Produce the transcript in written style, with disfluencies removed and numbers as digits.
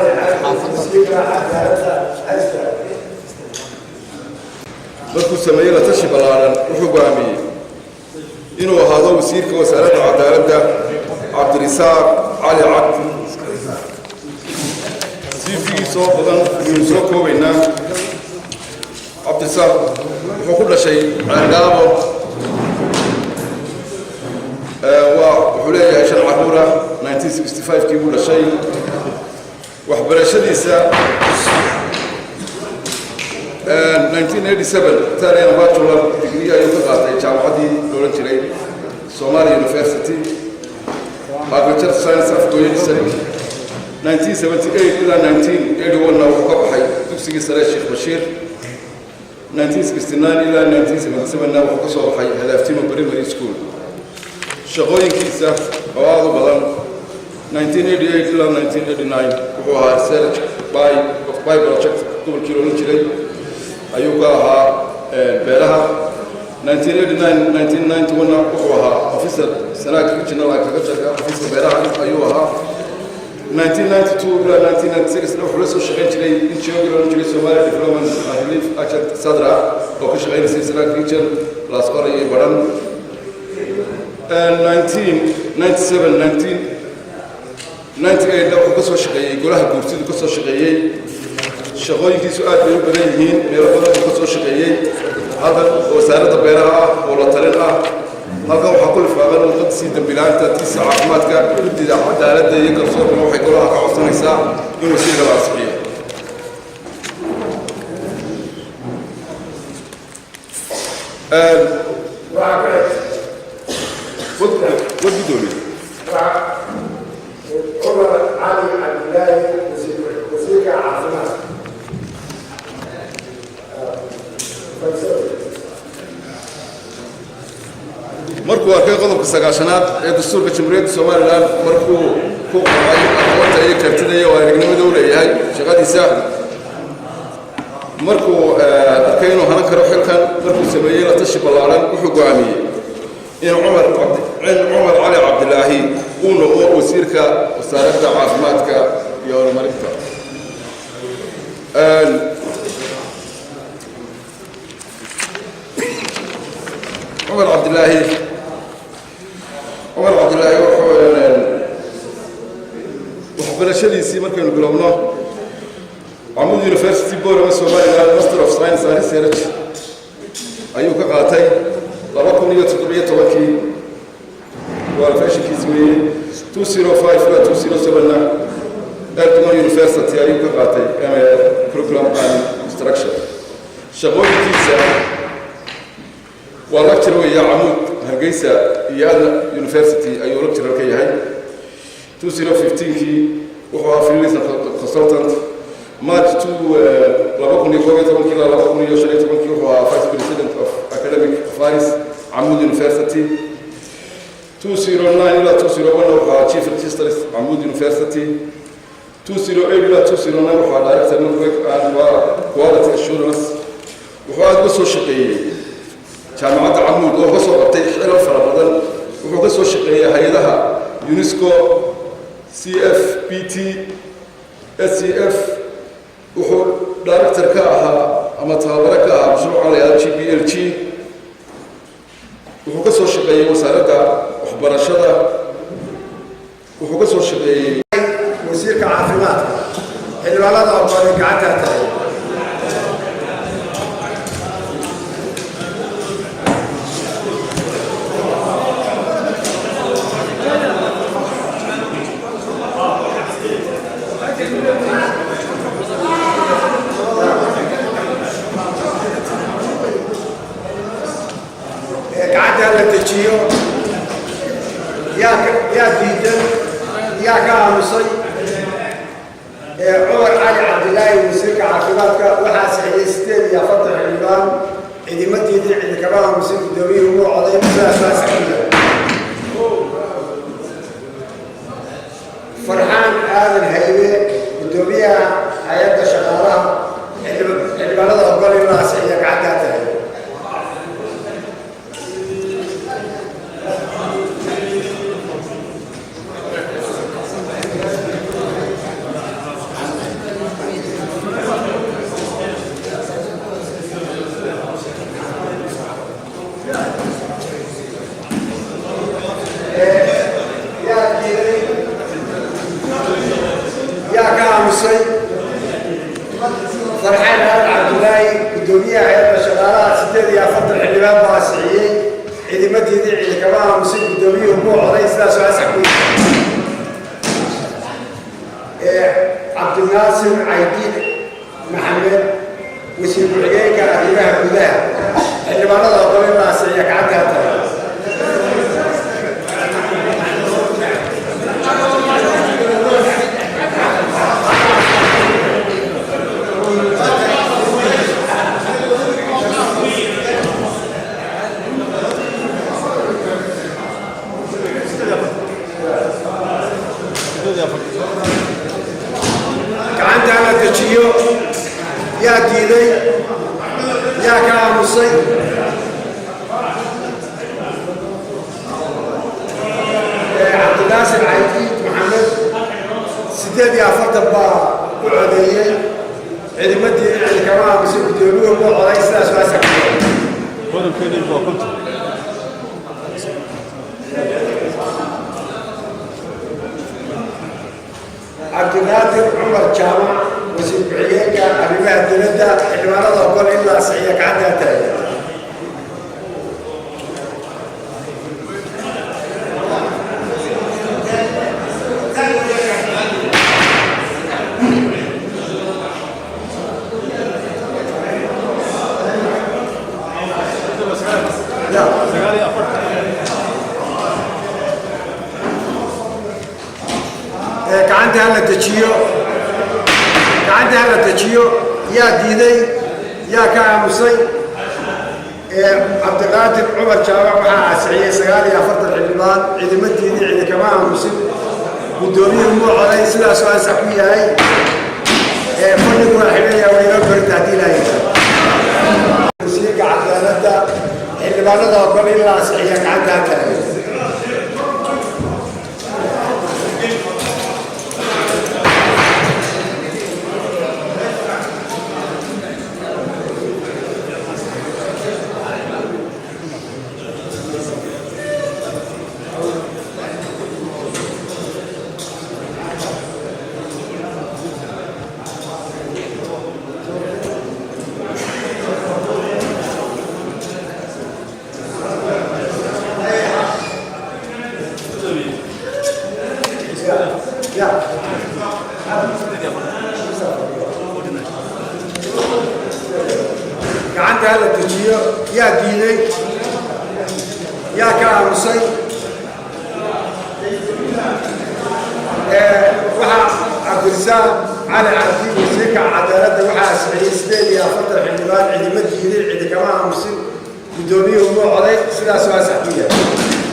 Cali Cabdi, wasiirka cadaaladda, haysta. Markuu sameeyey la tashi ballaaran, wuxuu go'aamiyey inuu ahaado wasiirka wasaaradda cadaaladda Cabdirisaaq Cali Cabdi. CV-giisoo badan ayaynu soo koobaynaa. Cabdirisaaq wuxuu ku dhashay Ceergaabo. Waa wuxuu leeyahay shan carruura. 1965kii buu dhashay. Waxbarashadiisa, 1987 Italian bachelor degree ayuu ka qaatay jaamacaddii loolan jiray Somalia University, Agriculture Science, Afgooye District. 1978 ilaa 1981na wuxuu ka baxay dugsigii sare Sheekh Bashiir. 1969 ilaa 1977na wuxuu ka soo baxay Hadaftimo Primary School. Shaqooyinkiisa oo aada u badan, 1988 ilaa 1989 wuxuu ahaa research by of by project gobolkii loolan jiray ayuu ka ahaa beeraha. 1989 1991 wuxuu ahaa officer Sanaag Regional Agriculture, xafiiska beeraha ayuu ahaa. 1992 ilaa 1996 wuxuu la soo shaqayn jiray NGO loolan jiray Somalia Development and Relief Agent, SADRA, oo ka shaqaynaysay Sanaag Region, Laasqoray iyo Badhan. 1997 1998 wuxuu ka soo shaqeeyey golaha guurtidu ka soo shaqeeyey. Shaqooyinkiisu aad bay u badan yihiin, meelo badan buu ka soo shaqeeyey. Halkan wasaaradda beeraha ah oo la talin ah. Halkan waxaa ku lifaaqan warqadisii dambilaanta, tiisa caafimaadka. Guddida cadaaladda iyo garsoorkuna waxay golaha ka codsanaysaa in wasiirka la ansixiyo. Waxaa ku xig Wad, guddoomiye. Waxaa Cumar Cali Cabdilaahi, wasiirka caafimaadka. Fadhiisada. Markuu arkay qodobka 90aad ee dastuurka Jamhuuriyadda Somaliland, markuu ku qancay aqoonta iyo kartida iyo aragnimada u leeyahay shaqadiisa, markuu arkay inuu hanan karo xilkan, markuu sameeyey la tashi ballaaran, wuxuu go'aamiyey in Cumar Cali Cabdilaahi uu noqdo wasiirka wasaaradda caafimaadka iyo horumarinta. Cumar Cabdilaahi wuxuu waxbarashadiisii markaynu bilowno, Camud University, Borama, Somaliland, Master of Science and Research ayuu ka qaatay 2017kii, qualificationkiisi weeye. 205 ilaa 207na Erdogan University ayuu ka qaatay MA Curriculum and Instruction. Shaqooyinkiisa waa lecturer weeye. Camuud, Hargeysa iyo Adna University ayuu lecturer ka yahay. 2015kii wuxuu ahaa freelance consultant. March 2011kii ilaa 2015kii wuxuu ahaa vice president of academic affairs, Camud University. 209 ilaa 201 wuxuu ahaa chief registrar, Camud University. 208 ilaa 209 wuxuu ahaa director, network and quality assurance. Wuxuu aada uga soo shaqeeyey jaamacadda Camuud oo ka soo qabtay xilal fara badan. Wuxuu ka soo shaqeeyey hay-adaha UNESCO, CFPT, SCF. Wuxuu director ka ahaa ama tababare ka ahaa mashruuca la yidhahdo GPLG. Wuxuu ka soo shaqeeyey wasaaradda waxbarashada. Wuxuu ka soo shaqeeyey Wasiirka caafimaadka, xildhibaanada aqoonay gacantaa tahay. Gacanta la dejiyo. Yaa diidan? Yaa ka aamusay? Cumar Cali Cabdilaahi, wasiirka caafimaadka, waxaa saxiyey 48 xildhibaan. Cidima diidin, cidi kama aamusin, guddoomiyuhu muu coday. Sidaas waa saxiya. Farxaan Aadan Haybe, guddoomiyaha hay-adda shaqaalaha. Xildhibaanada ogol in la ansixiya gacantaa tahay. Aamusay? Farxaan Aadan Cabdulaahi, guddoomiyaha hay-adda shaqaalaha, 48 xildhibaan baa ansixiyey. Cidima diidin, cidi kama aamusin, guddoomiyuhu muu coday, sidaasoo ansax ku yahay. Cabdinaasir Caydiid Maxamed, wasiir ku-xigeenka arrimaha gudaha, xildhibaanada ogol in la ansixiya gacanta ha tahay. Gacanta hala dejiyo. Yaa diiday? Yaa ka aamusay? Cabdinaasir Caydiid Maxamed, 48 baa u codeeyey. Cidima diidin, cidi kama aamusay, guddoomiyuhu muu coday, sidaas waa saxiyay. Qodobkeedu waa 50. Cabdiqaadir Cumar Jaamac, wasiir ku-xigeenka arrimaha dibadda, xildhibaanada ogol in la ansixiya gacanta taagan. Ya. 49. Gacanta hala dejiyo, gacanta hala dejiyo. Yaa diiday? Yaa ka aamusay? Cabdiqaadir Cumar Jaamac waxaa ansixiyey 49 xildhibaan. Cidima diidin, cidi kama aamusin, guddoomiyuhu muu coday, sidaasoo ansax ku yahay. Fadhigu waa xidhaya, waa inoo korinta haddii ilaahay yidhaahdo. Wasiirka cadaaladda, xildhibaanada ogol in la ansixiya gacanta ha taagan. Ya. Gacanta hala dejiyo. Yaa diiday? Yaa ka aamusay? Waxaa Cabdirasaaq Cali Cabdi, wasiirka cadaaladda, waxaa ansixiyey 48 xildhibaan. Cidima diidin, cidi kama aamusin, guddoomiyuhu muu coday, sidaas waa sax ku yahay.